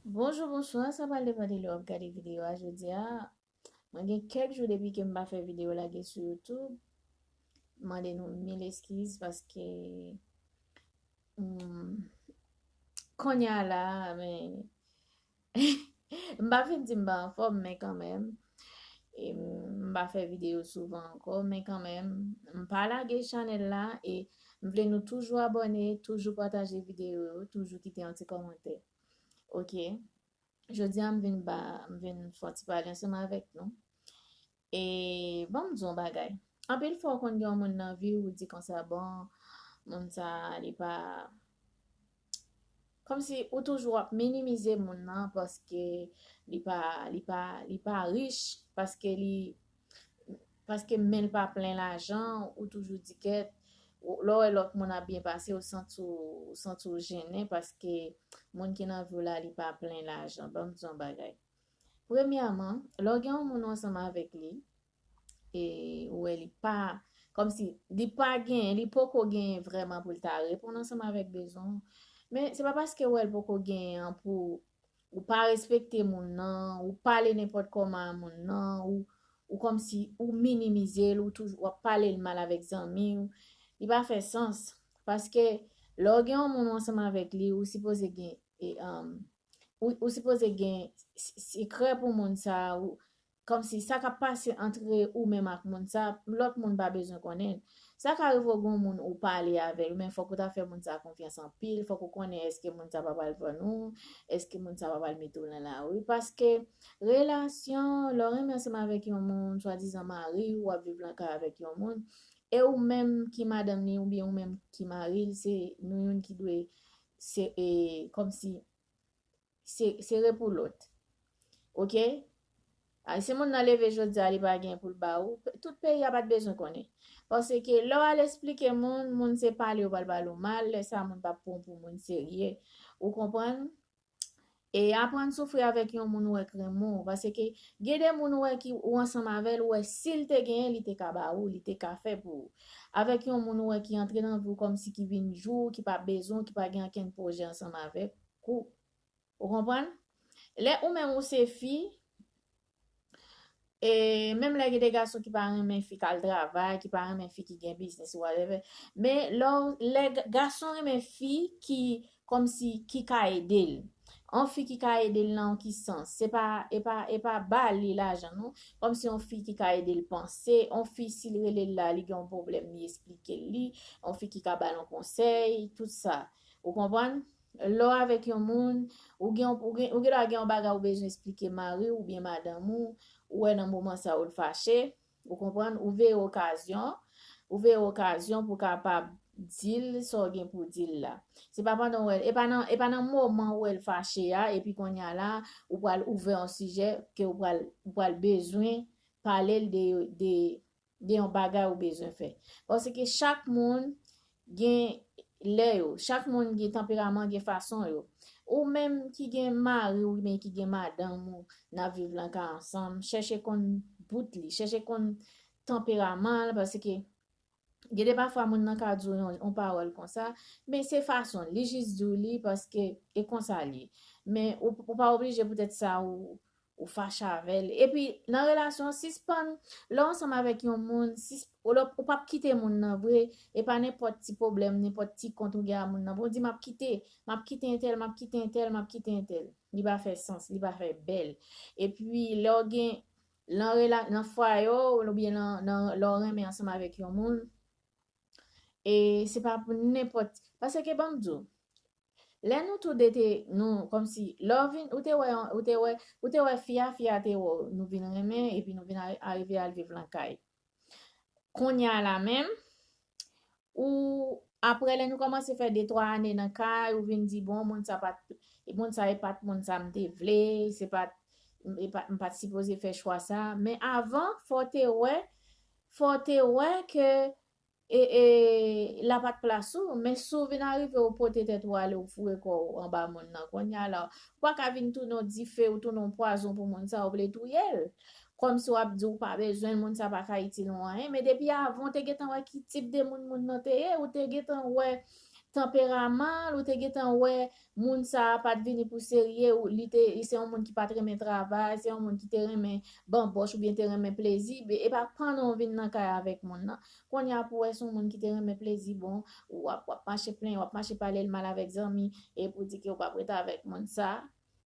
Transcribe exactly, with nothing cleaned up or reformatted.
Bonjou, bonswa, sa pral depann de lè w ap gade videyo a jodi a. Mwen gen kèk jou depi ke m pa fè videyo lage sou YouTube. M mande nou mil eskiz paske hmm, kounye a la, men m pa vin di m pa anfòm, men kanmenm. E m pa fè videyo souvan ankò, men kanmenm, m pa lage chanèl la e m vle nou toujou abòne, toujou pataje videyo yo, toujou kite yon ti kòmantè. Ok. Jodi a m vin ba, m vin fè yon ti pale ansanm avèk nou. E ban m di yon bagay. Anpil fwa w konn gen yon moun nan vi w, ou di konsa, bon, moun sa, li pa, kòmsi ou toujou ap minimize moun nan paske li pa, li pa, li pa rich, paske li, paske men l pa plen lajan, ou toujou di kèt, ou- lè w wè lòt moun ap byen pase, ou santi w, ou santi w jennen paske moun ki nan vi w la, li pa plen lajan. Ban m di yon bagay. Premyèman, lè w gen yon moun ansanm avèk li, e ou wè li pa, kòmsi li pa genyen, li poko genyen vrèman pou l ta reponn ansanm avèk bezwen w. Men se pa paske w wè l poko genyen an pou ou pa respekte moun nan, ou pale nenpòt kòman a moun nan, ou, ou kòmsi ou minimize l, ou toujou w ap pale l mal avèk zanmi w. Li pa fè sans. Paske lè w gen yon moun ansanm avèk li, ou sipoze gen, e, um, ou, ou sipoze gen s- sekrè pou moun sa, ou, kòmsi sa k ap pase antre ou menm ak moun sa, lòt moun pa bezwen konnen l. Sa ka rive w gen yon moun ou pale avè l, men fòk ou ta fè moun sa konfyans anpil, fòk ou konnen èske moun sa pa pral vann ou, èske moun sa pa pral mete w nan lari. Paske relasyon, lè w renmen ansanm avèk yon moun, swadizan mari w, w ap viv nan kay avèk yon moun, e ou menm ki madanm li oubyen ou menm ki mari l, se nou youn ki dwe, se, e, kòmsi se, se re pou lòt. Ok? A, si moun nan leve jodi a, li pa gen pou l ba ou, tout peyi a pa t bezwen konnen. Paske lè w al esplike moun, moun se pale yo pral pale w mal, lè sa moun pa pran w pou moun serye. Ou konprann? E aprann soufri avèk yon moun ou wè k renmen w. Paske gen de moun ou wè ki ou ansanm avè l, ou wè si l te genyen, li te ka ba ou, li te ka fè pou ou. Avèk yon moun ou wè ki antre nan vi w kòmsi ki vin jou, ki pa bezwen w, ki pa gen ankenn pwojè ansanm avèk ou. Ou konprann? Lè ou menm ou se fi, e menm lè gen de gason ki pa renmen fi k al travay, ki pa renmen fi ki gen biznis, whatever. Men lè w- lè g- gason renmen fi ki kòmsi ki ka ede l. Yon fi ki ka ede l nan yon ki sans. Se pa, e pa, e pa ba li lajan non. Kòmsi yon fi ki ka ede l panse, yon fi si l rele l la, li gen yon pwoblèm, li esplike l li, yon fi ki ka ba l yon konsèy, tout sa. Ou konprann? Lè w avèk yon moun, ou gen, ou gen, ou gen dwa gen yon bagay ou bezwen esplike mari w oubyen madanm ou, ou wè nan moman sa ou l fache, ou konprann, ou veye okazyon, ou veye okazyon pou kapab di l sa w gen pou di l la. Se pa pandan w wè l, e pa nan, e pa nan moman ou wè l fache a, epi kounye a la, ou pral ouvè yon sijè ke ou pral, ou pral bezwen pale l de, de, de yon bagay ou bezwen fè. Paske chak moun gen lè yo, chak moun gen tanperaman, gen fason yo. Ou menm ki gen mari w oubyen ki gen madanm ou, n ap viv nan kay ansanm, chèche konn bout li, chèche konn tanperaman l, paske gen de pafwa moun nan ka di w yon, yon pawòl konsa, men se fason l, li jis di w li paske e konsa l ye. Men ou, ou pa oblije poutèt sa ou, ou fache avè l. Epi nan relasyon, sispann, lè w ansanm avèk yon moun, sis- ou, lè- ou p ap kite moun nan vre, e pa nenpòt ti pwoblèm, nenpòt ti kont ou gen a moun nan. Bon, di, m ap kite, m ap kite entèl, m ap kite entèl, m ap kite entèl. Li pa fè sans, li pa fè bèl. Epi lè w gen, nan rela- nan fwaye w, oubyen nan, nan, lè w renmen ansanm avèk yon moun, e se pa pou nenpòt, paske ban m di w, lè nou tou de te, nou, kòmsi, lè w vin, ou te wè, ou te wè, ou te wè fi a, fi a te wè w, nou vin renmen, epi nou vin a- arive al viv nan kay. Kounye a la menm, ou, apre lè nou kòmanse fè de twa ane nan kay, ou vin di, bon, moun sa pa t, moun sa e pa t moun sa m te vle, se pa t, e pa, m pa t sipoze fè chwa sa. Men avan, fò w te wè, fò w te wè ke e, e, la pa t plas ou, men si w vin arive ou pote tèt ou ale, ou foure kò w anba moun nan, kounye a la, ou pa ka vin tounen yon dife, ou tounen yon pwazon pou moun sa, ou vle touye l. Kòmsi w ap di w pa bezwen l, moun sa pa ka itil ou anyen, men depi avan w te gentan wè ki tip de moun moun nan te ye, ou te gentan wè tanperaman l, ou te gentan wè moun sa a pa t vini pou serye, ou li te, li se yon moun ki pa t renmen travay, se yon moun ki te renmen banbòch oubyen te renmen plezi, e pa pandan w vin nan kay avèk moun nan. Kounye a pou wè se yon moun ki te renmen plezi, bon, w ap, w ap mache plenyen, w ap mache pale l mal avèk zanmi, e pou di ke w p ap ret avèk moun sa a.